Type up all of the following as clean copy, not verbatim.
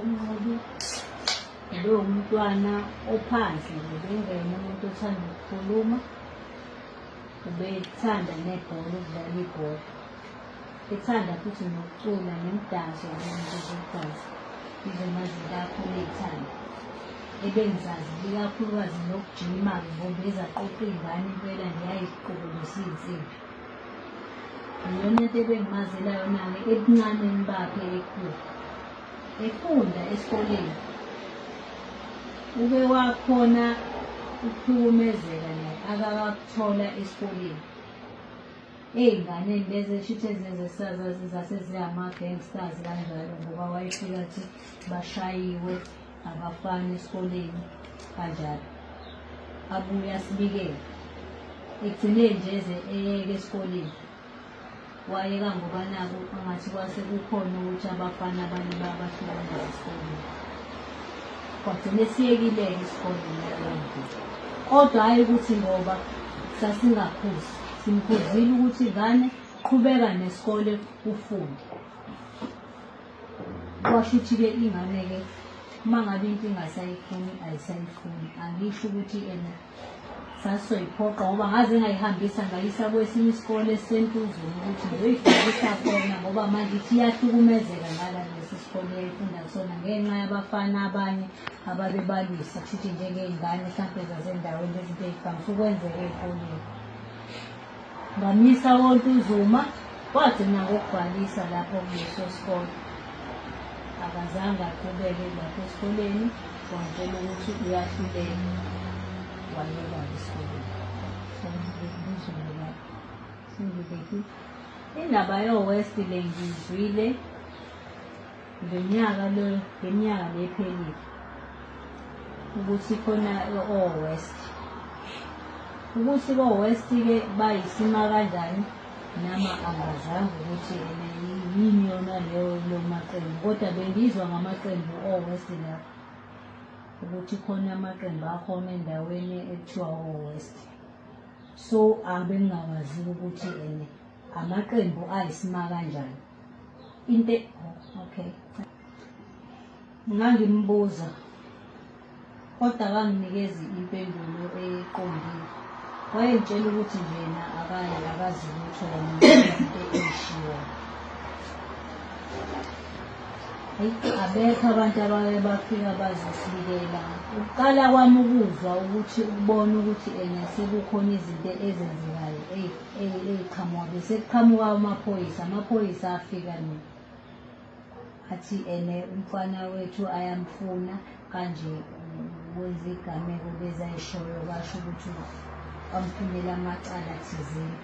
UMnqobi ubewumntwana ophansi nje, ubengeyena umuntu othanda ukukhuluma, ubethanda nebhola, ukudlala ibhola, ethanda futhi nokucula nemidanso nje zokudansa, izona zinto akhule ey'thanda. Ebengizazi ikakhulukazi nokujima-ke ngoba ezaqoqa iy'ngane impela nje yayiziqokolisa iy'nsimbi. Iyona into ebengimazela yona-ke ebuncaneni bakhe ekhula. Efunda esikoleni uke wakhona ukuhlukumezeka naye akakakuthola esikoleni. Ey'nganeni lezi eshuthi zaseziyama-gangsters kanjalo ngoba wayefika athi bashayiwe abafana esikoleni kanjalo. Abuye asibikele. Ekugcineni nje eze eyeke esikoleni. Wayeka ngoba naku angathi kwase kukhona ukuthi abafana abanye bayabahlukumeza esikoleni. Kwagcina esiyekile-ke isikole ngaleyo ndlela. Kodwa hhayi ukuthi ngoba sasingakhuzi, simkhuzile ukuthi ngane qhubeka nesikole ufunde. Kwasho ukuthi-ke ingane-ke uma ngabe into ingasayifuni ayisayifuni. Angisho ukuthi ena sasoyiphoqa ngoba ngaze ngayihambisa ngayisa kwesinye isikole esisentuzulu ukuthi ngiyoyifundisa khona ngoba manje ithi iyahlukumezeka ngala kulesi sikole eyayifunda kusona ngenxa yabafana abanye ababebalwisa kushuthi njengey'ngane mhlampe zasendaweni lezinto ey'vamise ukwenzeka ey'koleni. Ngamisa koNtuzuma wagcina ngokubhalisa lapho kuleso sikole. Akazange aqhubeke lapho esikoleni wangitshela ukuthi uyahluleka wayeka esikoleni. Sengibekile. Indaba yo-West le ngiyizwile ngonyaka lo ngeminyaka le ephelile ukuthi khona o-West. Ukuthi ko-West-ke bayisima kanjani nama angazanga ukuthi ene yini yona leyo lo maqembu kodwa bengizwa ngamaqembu o-West lapho ukuthi khona amaqembu akhona endaweni ekuthiwa o-West. So abengingawazi ukuthi ene amaqembu ayisima kanjani. Into oh, okay. Ngangimbuza kodwa akanginikezi impendulo eqondile. Wayengitshela ukuthi nje yena akayi akazi lutho yena izinto ey'shiwoyo. Hhayi, abekho abantu abake bafika bazosibikela. Ukuqala kwami ukuzwa ukuthi ukubona ukuthi ena sekukhona izinto ezenzekayo ey'qhamuka bese kuqhamuka amaphoyisa, amaphoyisa afika nini athi ene umfana wethu ayamfuna kanje wenza igameko lezi ayishoyo basho ukuthi bamfunela amacala thizeni.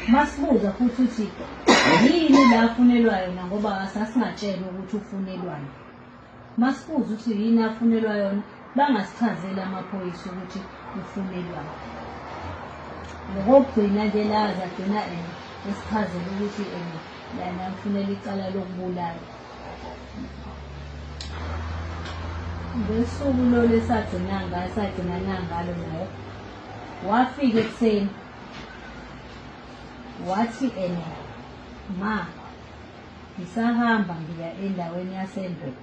Masibuza futhi uthi yini la afunelwa yona ngoba sasingatshelwa ukuthi ufunelwani. Masibuza ukuthi yini afunelwa yona bangasichazeli amaphoyisa ukuthi ufunelwani. Ngokokugcina nje la agcina esichazela ukuthi lana ufunela icala lokubulala. Ngosuku lolu esagcina ngalo sagcinana ngalo naye wafika ekuseni wathi ene ma ngisahamba ngiya endaweni yasendoda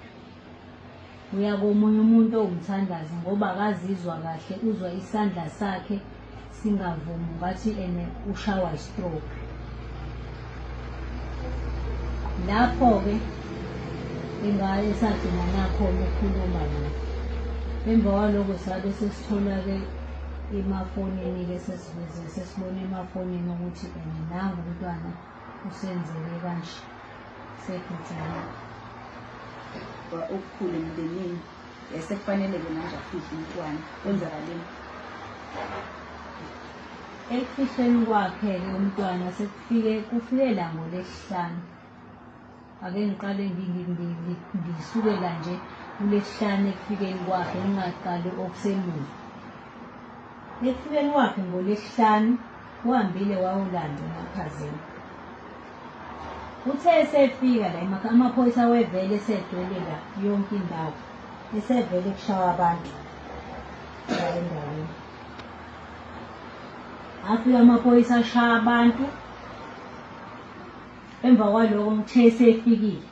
uya komunye umuntu owumthandazi ngoba akazizwa kahle uzwa isandla sakhe singavumi ngathi ene ushawa istroke lapho-ke ingane esagcina nakhona ukukhuluma naye emva kwaloko sabe sesithola-ke emafonini-ke sesiveze sesibona emafonini ukuthi ene nangu umntwana usenzeke kanje sedutshuliwe. Okukhulu emndenini sekufanele-ke manje afihle umntwana kwenzakaleni? Ekufihleni kwakhe-ke umntwana sekufike kufike la ngolwesihlanu. Ake ngiqale ngisukela nje kulesihlanu ekufikeni kwakhe ngingaqali okusemuva. Ekufikeni kwakhe ngolwesihlanu uhambile wayolanda uMakhazeni. Uthe esefika la emakhaya amaphoyisa wevele esegcwele la yonke indawo esevele kushawa abantu la endaweni. Afika amaphoyisa ashaya abantu emva kwaloko ngithe esefikile.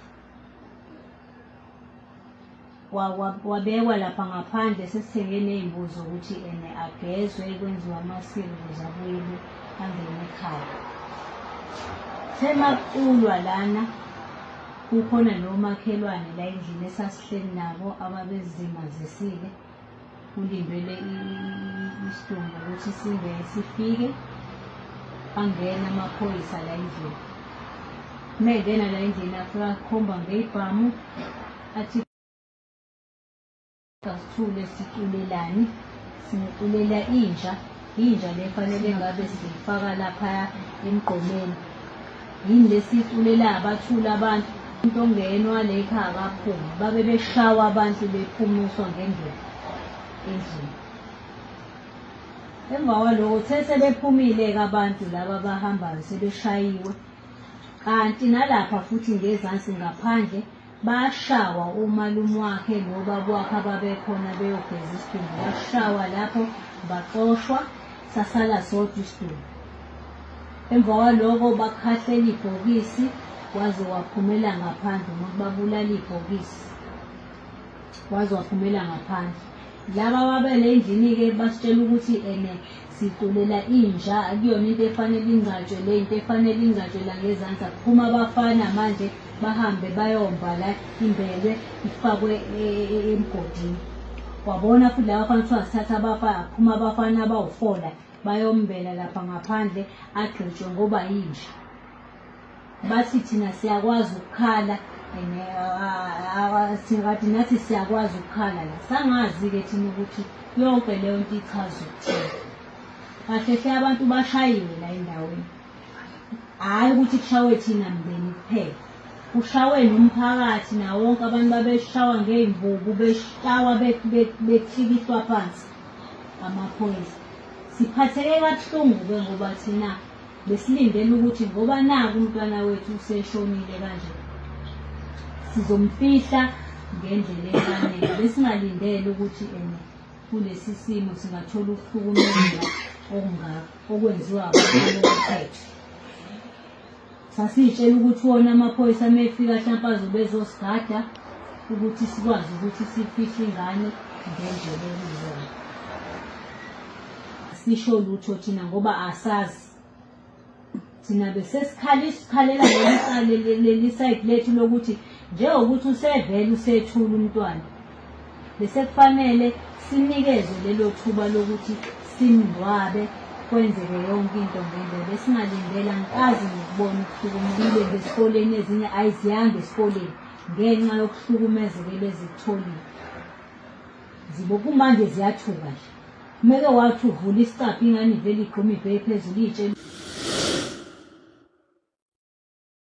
Wabekwa lapha ngaphandle, sesithenge ney'mbuzi ukuthi ene agezwe, kwenziwe amasiko ukuze abuyele angene ekhaya. Semakulwa lana kukhona nomakhelwane la endlini esasihleli nabo ababezimazisile, kulindwe isidumbu ukuthi singene sifike, angena amaphoyisa la endlini. Uma engena la endlini afika akhomba ngey'bhamu athi asithule siculelani, siculela inja, inja le fanele ngabe siyifaka laphaya emgqomeni. Yini lesiculela abathula abantu, umuntu ongenwa le ekhaya akaphumi, babe beshawa abantu bephumiswa ngendlela endlini. Emva kwaloko uthe sebephumile-ke abantu laba abahambayo sebeshayiwe, kanti nalapha futhi ngezansi ngaphandle bashawa umalume wakhe nobaba wakhe ababekhona beyogeza isidumbu, bashawa lapho baxoshwa, sasala sodwa isidumbu. Emva kwaloko bakhahlela ibhokisi waze waphumela ngaphandle umuntu, babulala ibhokisi waze waphumela ngaphandle. Laba ababele endlini-ke basitshela ukuthi ene siculela inja, akuyona into efanele ingcatshwe le, into efanele ingcatshwe la ngezansi. Akuphuma abafana manje bahambe bayomba la, imbelwe ifakwe emgodini. Wabona futhi laba bafana kuthiwa sithatha abafana, aphuma abafana abawu-4 la bayombela lapha ngaphandle agqitshwe ngoba yinja. Bathi thina siyakwazi ukukhala and kade nathi siyakwazi ukukhala la. Sangazi-ke thina ukuthi yonke leyo nto ichaza ukuthini. Kahle hle abantu bashayiwe la endaweni, hhayi ukuthi kushawe thina mndeni kuphela, kushawe nomphakathi nawo wonke abantu babeshawa ngey'mvubu, beshawa behlikihlwa phansi amaphoyisa. Siphatheke kabuhlungu-ke ngoba thina besilindele ukuthi ngoba naku umntwana wethu useshonile kanje sizomfihla ngendlela efanele, besingalindele ukuthi ene kulesi simo singathola ukuhlukumezeka okungaka okwenziwa abantu bomthetho. Sasiy'tshela ukuthi wona amaphoyisa uma efika hlampe azobe ezosigada ukuthi sikwazi ukuthi sifihle ingane ngendlela ekuyiyona. Sisho lutho thina ngoba asazi, thina besesikhala isikhalela leli cala leli side lethu lokuthi njengokuthi usevele usethula umntwana, bese kufanele sinikezwe lelo thuba lokuthi simngcwabe kwenzeke yonke into ngendlela besingalindela. Angikaze ngikubone ukuhlukumezeka esikoleni, ezinye ayiziyanga esikoleni ngenxa yokuhlukumezeka ebezikutholile. Zibo kumanje ziyathuka nje, kumeke wathi uvula isicabha ingane ivele igxume ibheke phezulu iy'tshela.